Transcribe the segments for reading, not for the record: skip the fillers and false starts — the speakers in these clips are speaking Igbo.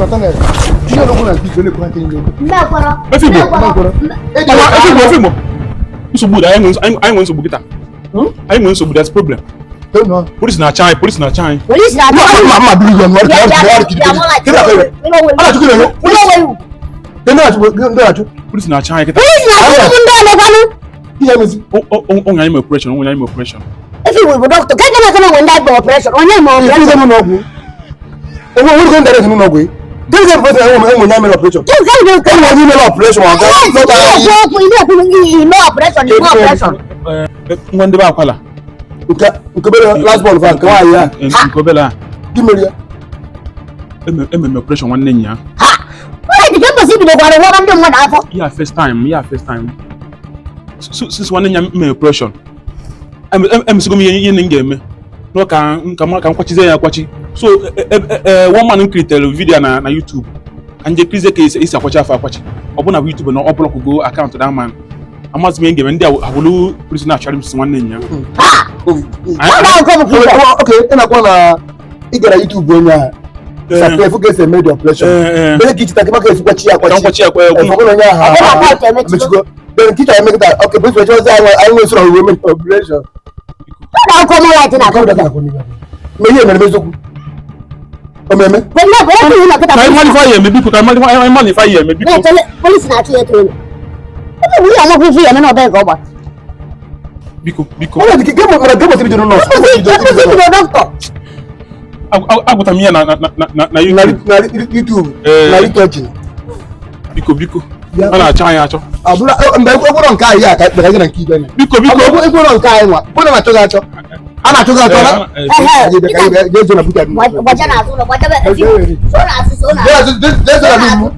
Nathaniel, ihe ọlọ́gbọ́n na nke igwe na-ekwu ha nke niile. Mmekwọrọ. Efi Igbo. Mmekwọrọ. Efi Igbo, Efi Igbo. Nsogbu dị, anyị nwere nsogbu kịta. Anyị nwere nsogbu, there's problem. Polisi na-achọ anyị, polisi na-achọ anyị. Polisi na-achọ anyị. Mma mma buru igwe nwa Bịa, bịa, bịa, mụ like- kiri akọ iwe. A na-achụ gị na-enyo. Ụlọ onwe iwu. Ndị na-achụ, ndị na-achụ. Polisi na-achọ anyị kịta. Polisi na-achọ ụmụ ndị ọlụkwanụ. Ihe emezi. Onye anyị mere operation, onye anyị mere operation. Efi Igbo bụ dọkịta. Ka eke na-eke na nwe ndị agba operation. Onye ma Ihe operation? ndị n'ụlọ ọgwụ. Enwe nwere ndị direct n'ụlọ ọgwụ. Gịnị ka prọfesọ enwe enwe onye mere operation? Ke nke nke Enwe onye mere operation ma ọ Yes, ga na-ekwu okwu, ị na-ekwu ime operation, ime operation. Nwa ndị be akwala. Nke nke obere last born fa nke nwaanyị ya. Nke obere a. Gị mere ya. Ememe operation nwanne nya. Ha! Onye dị ka mbọsị bidokwara gwọba ndị mmadụ afọ. Ya first time, ya first time. Since nwanne nya mere operation. Emesigo m ihe ihe m ga-eme. Nọ ka ka m ka m kwachizie ya akwachi. So one man m kiritere video na na YouTube. Ka nje kirizie ka esi akwachi afọ akwachi. Ọ bụ na YouTube na ọ blọkụgo akaụntụ that man. Amazi m ihe m ga-eme, ndị awụlụ polisi na-achọrọ m si nwanne nya. Ha! Ọ na-akọ m ka ife. Ok, ị na-akpọ na ị gara YouTube onye a. Sape fụ ka esi eme the operation. Bere ka ichita maka esi kwachi ya Ka m akwachi. kwachi ya kwa Ee, fọkụ na onye ahụ Ọ bụrụ akaụntụ emechigo. emechigo. Then nkịta emekịta, ok, bụ ife ọzọ anyị anyị nwere soro wee mee operation. Ọ na-akọ m light na-akọ m. Ma ihe mere eziokwu. O meme? Polisi polisi na kịta. Ka anyị malify ya eme, biko, ka anyị malify ya eme, biko. Na-echele polisi na-achụ ya etu elu. Ebe bụ ihe amakwa ife ya eme na ọbịa ka ọ gbara. Biko, biko. Ọ dị ka mara gị bọsịrị jere nọọsụ. Ekwesị ibido dọkịta. Agwụta m ihe na na na na na YouTube. Na YouTube. Ee. Na liturgy. Biko, biko. Ya. A na-achọ anyị achọ. Ọ bụrụ mgbe ekwere nke anyị a ka ekpere gị na nke igwe anya. Biko, biko. Ọ bụ ekwere nke anyị nwa. Bụrụ na achọ gị achọ. A na-achọ gị achọ na. Ee, Ehe. Anyị bịa ka anyị bịa jee zo na buta. Gbaja n'azụ ụlọ, gbaja ebe efi. So n'azụ, so n'azụ. Jee zo na lumu.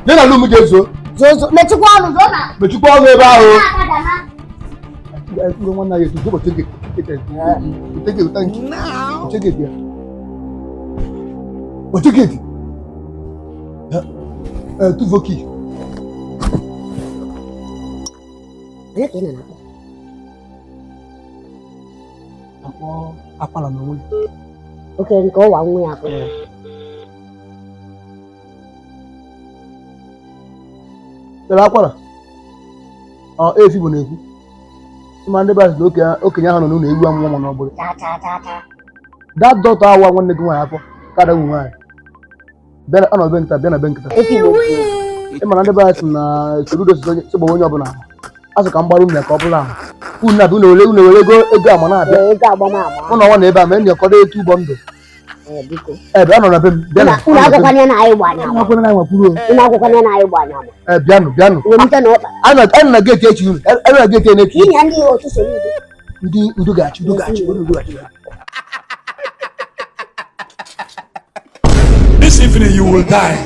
Jee na lumu jee zo. Zo zo, mechikwa ọnụ, zo na. Mechikwa ọnụ ebe ahụ. Na-akada na. Ekwuru nwanne anyị etu ụbọchị gị. Take it, thank you. Check it here. Oh, check it. Tuvoki. Onye ka ị na-akpọ? Akpọ akwala n'onwe. Oke nke ụwa nwa ya afọ. Tere akwara. Ọ efi bụ na-ekwu. Ma ndị be asị na okenye ahụ nọ n'ụlọ ewu amụma ma n'ọbụrụ. Taa taa taa taa. That daughter awa nwanne gị nwaanyị afọ kada ụmụ nwaanyị. Bịa na ọ nọ be nkịta, bịa na be nkịta. Efi Igbo. Ị ma na ndị be asị na Soludo si onye sịgba onye ọbụla ahụ. A sị ka m gbara unu ya ka ọ bụrụ ahụ. Unu na-abịa unu were unu were ego ego ama na-abịa. Ee, ego agbama agba. Ụnụ ọnwa na ebe a ma enyi ọkọdọ etu ụgbọ ndụ. Ee, biko. Ee, bịa nọ na be m. Bịa na. Unu agwakwana ya na anyị gba anya Unu ama. akwụna na anyị nwakwuru o. Unu agwakwana ya na anyị gba anya ama. Ee, bịanụ bịanụ. Welite na ọkpa. Anyị na geeti echi unu. Anyị na geeti na-echi unu. Inye ndị otu Soludo. Ndị udo ga-achị, udo ga-achị, udo ga-achị. This evening you will die.